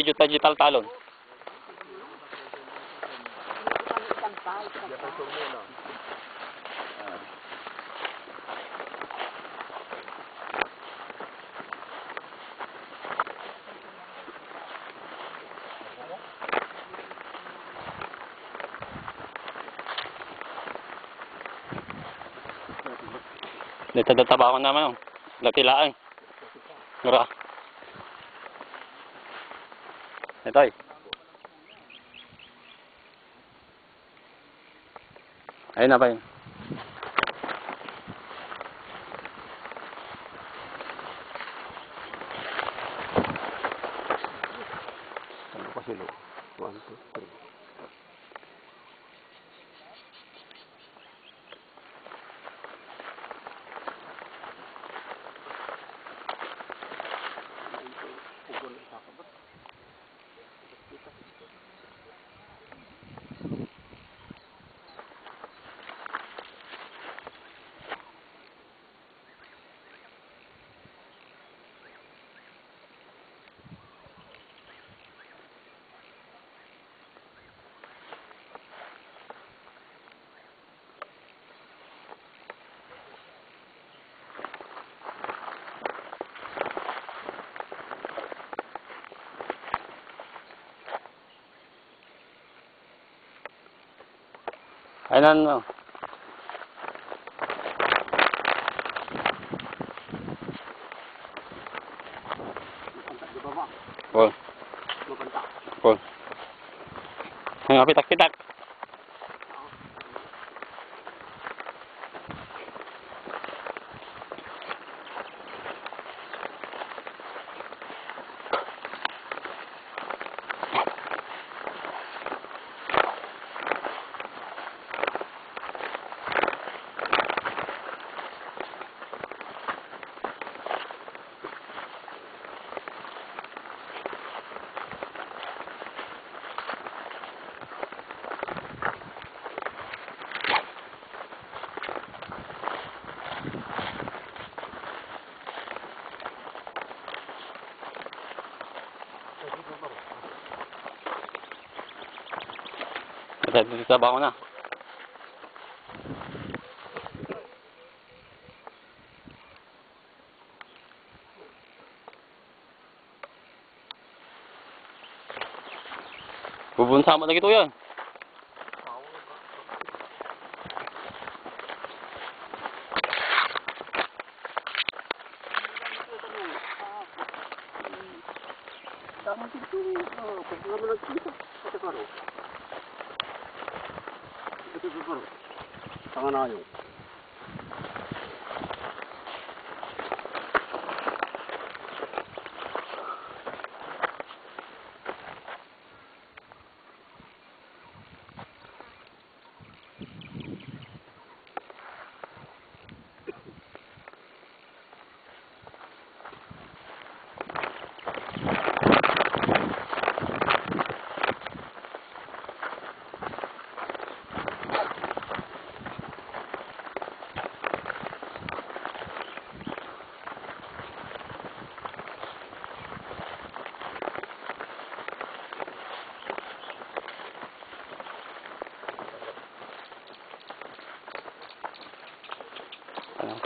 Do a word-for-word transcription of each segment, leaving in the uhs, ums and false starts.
video tayo digital talon. Dito, dito, tabako naman, oh. Dati laeng. Mura. Ito, eh. Ayun na ba yun? Ano pa sila? One, two, three. Ay, nan, no. Paul. Paul. Ay, mapitak-pitak. Ito, ito, ito, bako na. Bubunsa mo lagi to yan. Tama dito, oh, pag naman nagkita, pati paro. Ito pa paro. Tanga na yun. Ano?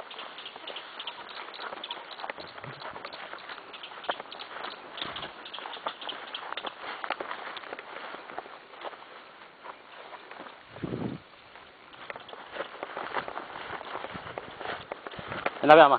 Ano ba, ama?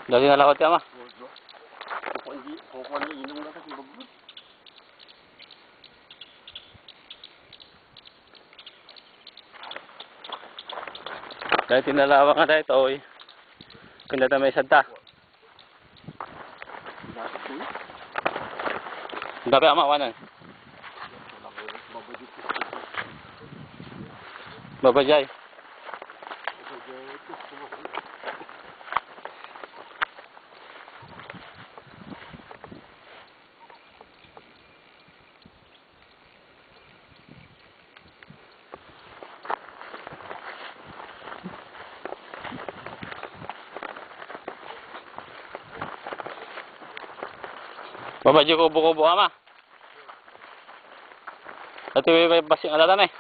Dali na lawat ya, ma. Dahil tinalawa nga dahil ito, oy. Kanda ta may sadta. Dapat ama, wanan. Babajay. Babajay ko buko-buko, ama. Dati may, may basing alala na eh.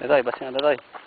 Ito, basing alala eh.